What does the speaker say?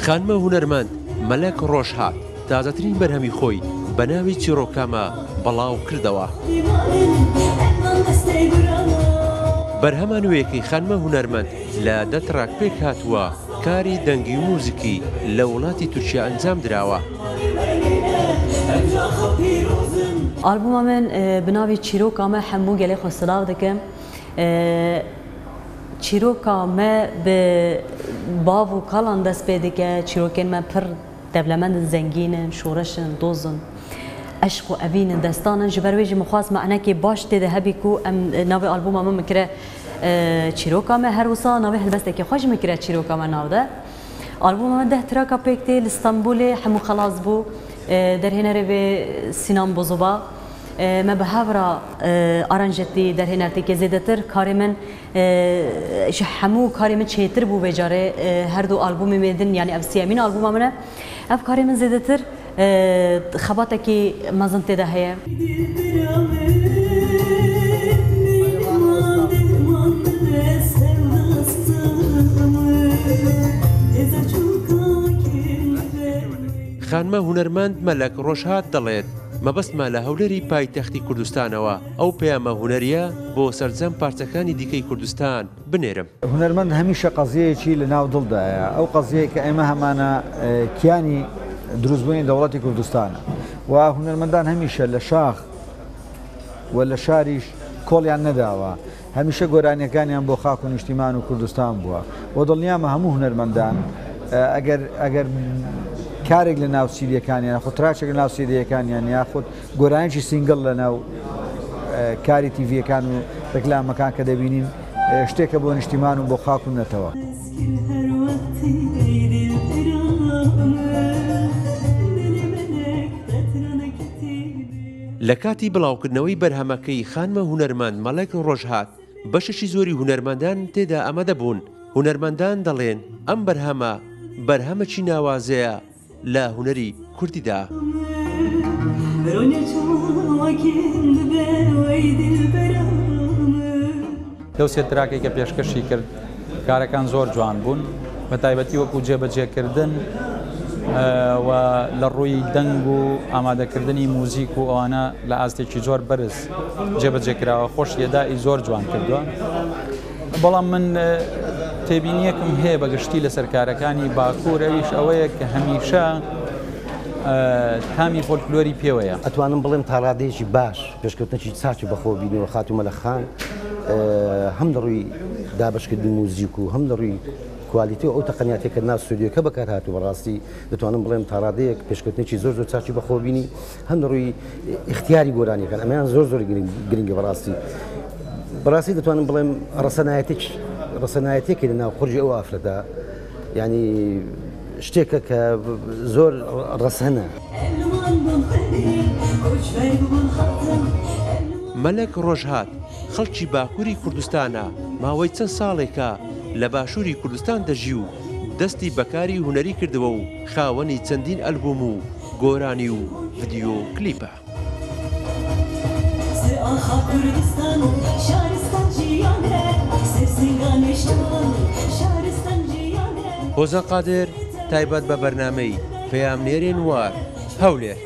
خانمە هونەرمەند مەلەک ڕۆژهات تازەترین بەرهەمی خۆی بە ناوی چیڕۆکامە بەڵاو کردەوە. بەرهەمە نوێیەکەی خانمە هونەرمەند لە دە تراک پێکهاتووە، کاری دەنگی و موزیکی لە وڵاتی تورکیا ئەنجام دراوە. ئالبوما من bi navê Çîroka Me hemû gelê xwe silav dikim. Çîroka me bi bav û kalan dest pê dike, çîrokên me pir dewlemend in, zengîn in, şoreş in, doz in, eşq û evîn in, destan in. Ji ber wê jî min xwest manekê baş tê de hebî ku em navê albûma min min kire Çîroka Me. Her wisa navê helbestekê xwe jî min kire Çîroka Me nav de. Albûma me deh traka pêk tê li Stenbolê hemû xelas bû. Derhênerê vê Sînan Bozoba. Me bi hev re aranjetî derhênertî kir. Zêdetir karê min ji hemû karê min çêtir bû vê carê. Her du albûmê min din yanî ev sêyemîn albûma min e. Ev karê min zêdetir xebatekî mezin tê de heye. خانمە هونەرمەند مەلەک ڕۆژهات دەڵێت، مەبەستمە لە هەولێری پایتەختی کوردستانەوە ئەو پەیامە هونەرییە بۆ سەرجەم پارچەکانی دیکەی کوردستان بنێرم. هونەرمەند هەمیشە قەزیەیەکی لە ناو دڵدایە، ئەو قەزیەی کە ئێمە هەمانە کیانی دروستبوونی دەوڵەتی کوردستانە و هونەرمەندان هەمیشە لە شاخ و لە شاریش کۆڵیان نەداوە، هەمیشە گۆرانیەکانیان بۆ خاک و نیشتیمان و کوردستان بووە و دڵنیامە هەموو هونەرمەندان ئەگەر ئەگەر کارێک لە ناو سیدیەکانیان یاخود تراکێک لە ناو سیدیەکانیان یاخود گۆرانیی سینگڵ لە ناو کاری تیڤیەکان و ڕێکلامەکان کە دەبینین شتێکە بۆ نیشتیمان و بۆ خاک و نەتەوە. لە کاتی بڵاوکردنەوەی بەرهەمەکەی خانمە هونەرمەند مەلەک ڕۆژهات، بەشێکی زۆری هونەرمەندان تێدا ئامادە بوون، هونەرمەندان دەڵێن ئەم بەرهەمە بەرهەمەکی ناوازەیە لە هونەری کوردیدا. لەو سێ تراکەی کە پێشکەشی کرد کارەکان زۆر جوان بوون بە تایبەتی وەکو جێبەجێکردن و لە ڕووی دەنگ و ئامادەکردنی موزیک و ئەوانە لە ئاستێکی زۆر بەرز جێبەجێ کراوە خۆش یەدائی زۆر جوان کردووە بەڵام من تێبینیەکم هەیە بەگشتی لەسەر کارەکانی باکوور ئەویش ئەوەیە کە هەمیشە تامی فۆلکلۆری پێوەیە. ئەتوانم بڵێم تا ڕادەیەکی باش پێشکەوتنێکی چاکی بەخۆوە بینیوە خاتوو مەلەک خان هەم لە ڕووی دابەشکردنی موزیک و هەم لە ڕووی کوالیتی و ئەو تەقەنیاتێک کە ناو ستۆدیۆکە بەکار هاتوو بەڕاستی دەتوانم بڵێم تا ڕادەیەک پێشکەوتنێکی زۆر زۆر چاکی بەخۆوە بینی هەم لە ڕووی ئیختیاری گۆرانیەکان ئەمەیان زۆر زۆر گرنگە بەڕاستی بەڕاستی دەتوانم بڵێم ڕەسەنایەتێک ڕەسەنایەتێکی لە ناو قورگی ئەو ئافرەتە یعنی شتێکە کە زۆر ڕەسەنە. مەلەک ڕۆژهات، خەڵکی باکووری کوردستانە، ماوەی چەند ساڵێکە لە باشووری کوردستان دەژی و دەستی بە کاری هونەری کردووە و خاوەنی چەندین ئەلبووم و گۆرانی و ڤیدیۆ کلیپە. هۆزان قادر، تایبەت بە بەرنامەی پەیامنێرێن وار، هەولێر.